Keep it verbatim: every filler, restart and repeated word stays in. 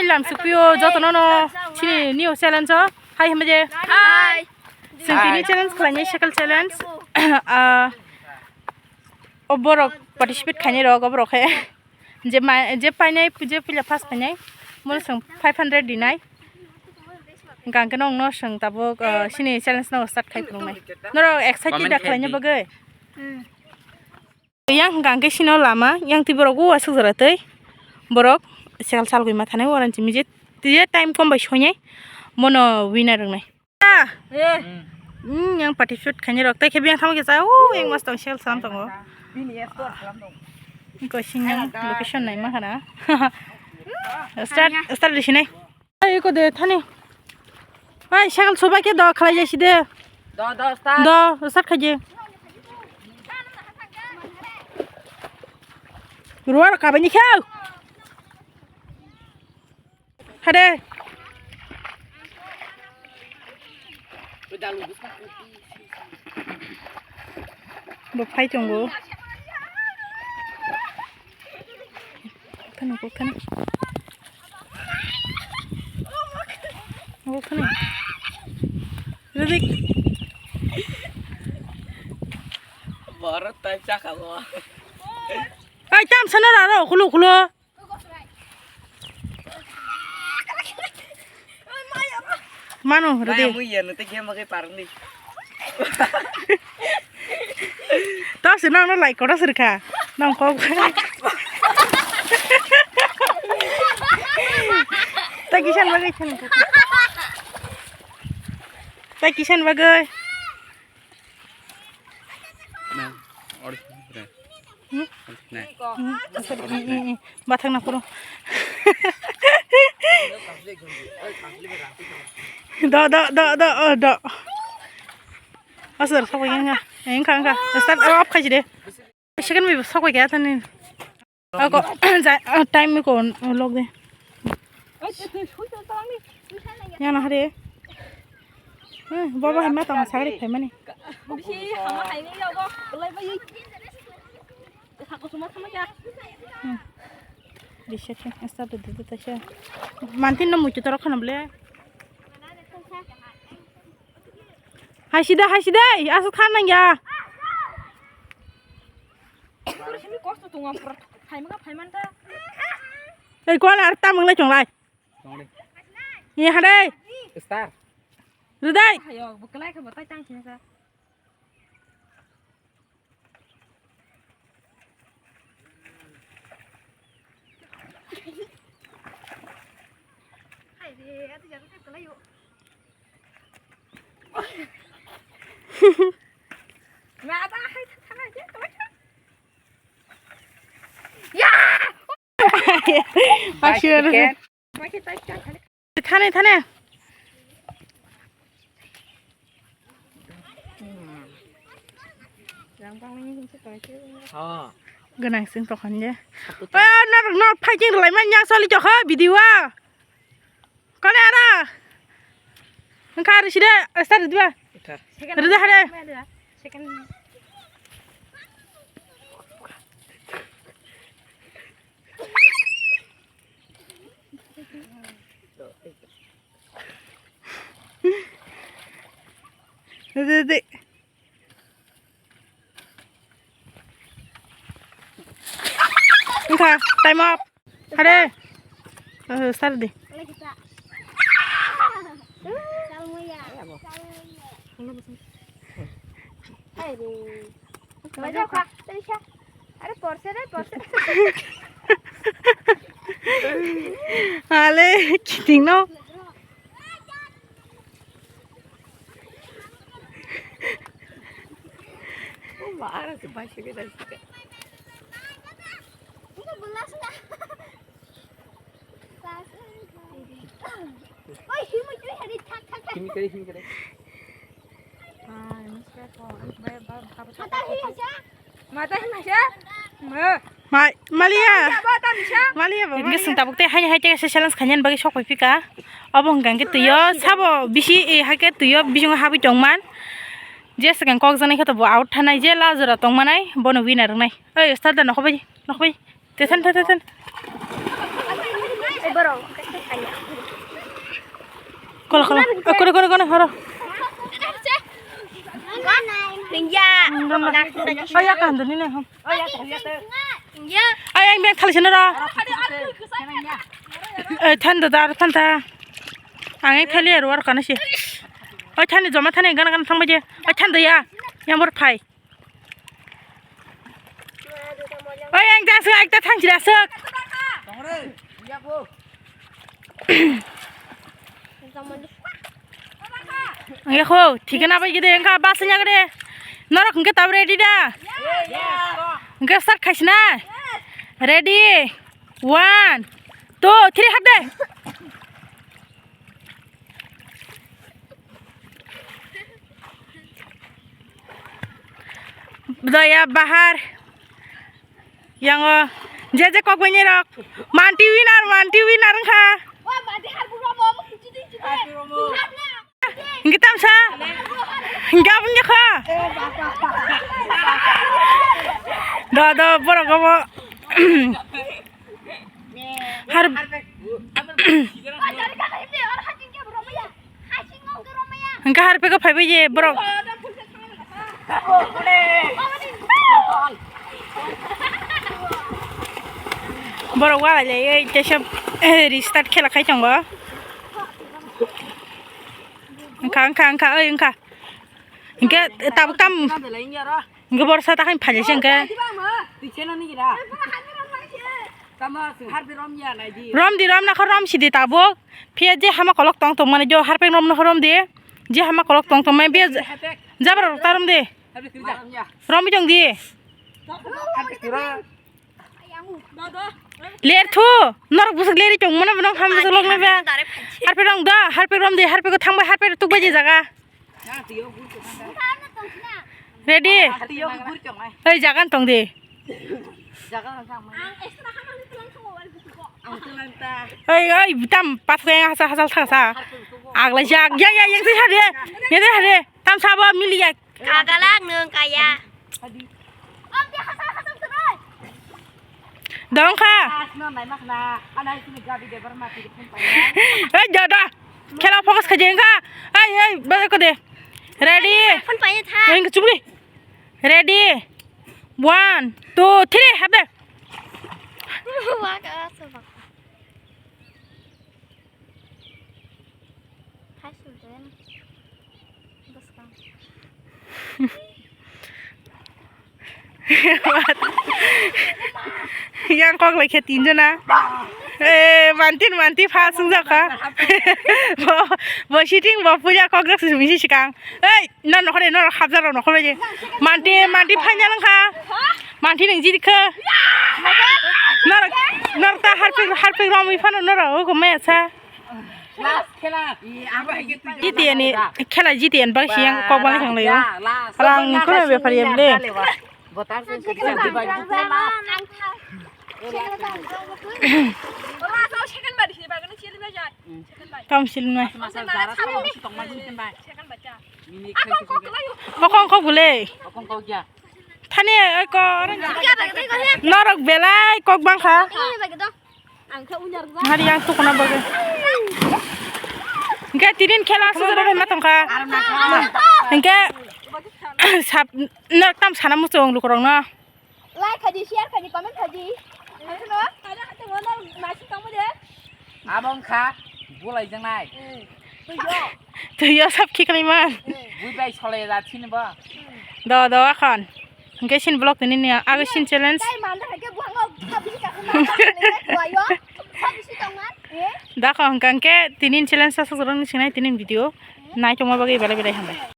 Lam sukpio jotono no chini new challenge o. Hai himba je. Hai. Chwng tini challenge khlainai cycle challenge. Ah, o borok participate khainai rok o borok khe. Je ma-, je painai, je puila first painai, mono chwng five hundred dinai. Hwnkha hwnkhe nokno chwng tabuk, ah, chini challenge no start khai phunuknai. Norok excited da khlaina bagwi? Yang hwnkha hwnkhe sino lama, yang twi borok o aswk jora twi borok sal sal gwi ma thanai, uaranchi mije twi time kom bai soinai, mono winner wngnai. Hmm, yang party shoot khainai rok, tei khe biyang thangma kisa, o yang mas tong sel sam tongo. Ko sini location nai ma khana. Start, start di sini. Ai, ko de thani. Ai, cycle sobai khe do khalai jasi de. Do, do, start. Do, start khaje. Ruar kabani khau. Hade. Bo phai tongo. Koktani, koktani. Koktani. Ridik. Borok tai chakalo. Ai, tam sana raro, kulo, kulo. Mano, rede. Mui ya, nute game makai parni. Tao se nang no like kora sirka. Nang kok. Tai kisan bagai chan. Tai kisan bagai. Nang, or, Hmm? Nang. Hmm, asal, eh, eh, eh. Bathang na puro. Do, do, do, do, oh, do. Asal, sok yang nga. Yang kang kang. Start, oh, off khai de. Second mi sok ya tani. Ako, ja, ah, time mi ko log de. Yana hare. Eh, baba hima tong sagri phaimani. Bisi hama haini yago, belai bai. Sako suma sama ya. Hmm. Bisa ke, esta tu tu tu tu. Mantin no muitu toro khana ble. Hai sida, hai sida, asu khan nang ya. Simi kosto tunga pura phaimanga phaimanta. Ei, kuan ar tamang lai chonglai. Chonglai. Ni hadai. Star. Rudai. Ayo, bukalai ka batai tang sini sa. Hai de, atu jaga ka kalai yo. Thane, thane. Gwnang sing tokhan je. Oya, nor, nor fighting rwlai man yang soli tokha video a. Kole ara. Engka ari side, start rwdi ba. Rwdi hare. Rwdi, rwdi. Engka, time up. Hare. Eh, start di. Ale, kiting no. Mai, maliya. Maliya ba, ini maliya. Sing tabuk te haini hai te se challenge khainani bagwi sok pai phika. Obo hwnkha hwnkhe twiyo sabo bisi, eh, hai khe twiyo bisingo habwi tongman. Je swkang kok janai khe to bo out thanai, je last jora tongmanai bono winner wngnai. Oi, start da nokho bai, nokho bai. Tethan, tethan, tethan. Kola, kola. Eh, kono, kono, kono, horo. Ringya. Ringya. Ay, ya, kan, dani, ne, hum. Ringya. Ay, ang beng thali sini, ro. Eh, thanda, dar, thanda. Ang, eh, thali, ro, kana si. Oi, thani, joma thani, gana, gana, thang baje. Oi, thanda, ya. Yang bor phai. Oi, ang jasuk, ang ta thang sira suk. Ang ya kho, thikana bai gede, engka bus nya gede. Norok engke tab ready da? Engke start khaisina? Ready? One, two, three, hap de. Doya bahar. Yango je je kok bini rok. Manti winner, manti winner wngkha. Engke tamsa. Engke aboni kha. Do do borok obo. Har Hingke harpego phaibai je borok. Borok walai lai, ei, teisa, eh, restart khela khai tongo. Wngkha, wngkha, wngkha, oi, wngkha. Hingke tabuk tam. Hingke borok sa takhai phailai se hingke. Rom di, rom nakha, rom sidi tabuk. Phiya je hama kolok tong tong mani jo harpek rom nakha, rom di. Je hama kolok tong tong mani phiya jabra rok ta rom di. Rom bi tong di. Ler thu. Norok bwswk leri tong mano, bono ham bwswk lok nai ba. Harpek rom da, harpek rom di, harpek thang bai, harpek tuk bai je jaga. Ready? Ei, jagan tong di. Ei, ei, tam pat kaya hasa, hasa, hasa. Aglai jak, ya, ya, yang tadi hari. Yang tadi hari. Tam sabo mili ya. Kagalak nung kaya. Dong kha. Ei, da, da. Khela focus khaje wngkha. Ei, ei, ba ko de. Ready? Phone paye tha. Ei, chubli. Ready? One, two, three, hap de. Wa ka sa ba. Hai su den. Bas ka. Yang kok lai khe tinjona. Eh, mantin manti pha sung jaka. Bo, bo sitting bo puja kok jak sung si sikang. Ei, na nokhore, na habjar nokhore je. Manti, manti phainal wngkha. Manti ning jiri kha. Nor, nor ta harpik, harpik romwi phano nor o ko maya sa. Last khela. Jiti ani khela jiti ani bak siyang kok bang thang layo. Rang ko bepar yam de. Kam silmai. Bokong kok bule. Thani oi ko. Norok belai kok bang kha. Hari yang tukuna bagwi. Hingke tinin khela sujaro hai ma tongkha. Hingke sab nok tam sana muchung lukurok no. Like khaidi, share khaidi, comment khaidi. Ano? Ada kata mana masih kamu deh? Abong kha, bulai jangnai. Tuyo. Tuyo sab khiklai man. Bui bai sole da chini ba. Do do akhon. Hingke sin vlog tini ni age sin challenge. Dakho hingka hingke tinin challenge sa sukrok ni sinai tinin video. Nai tongma bagwi belai belai hambai.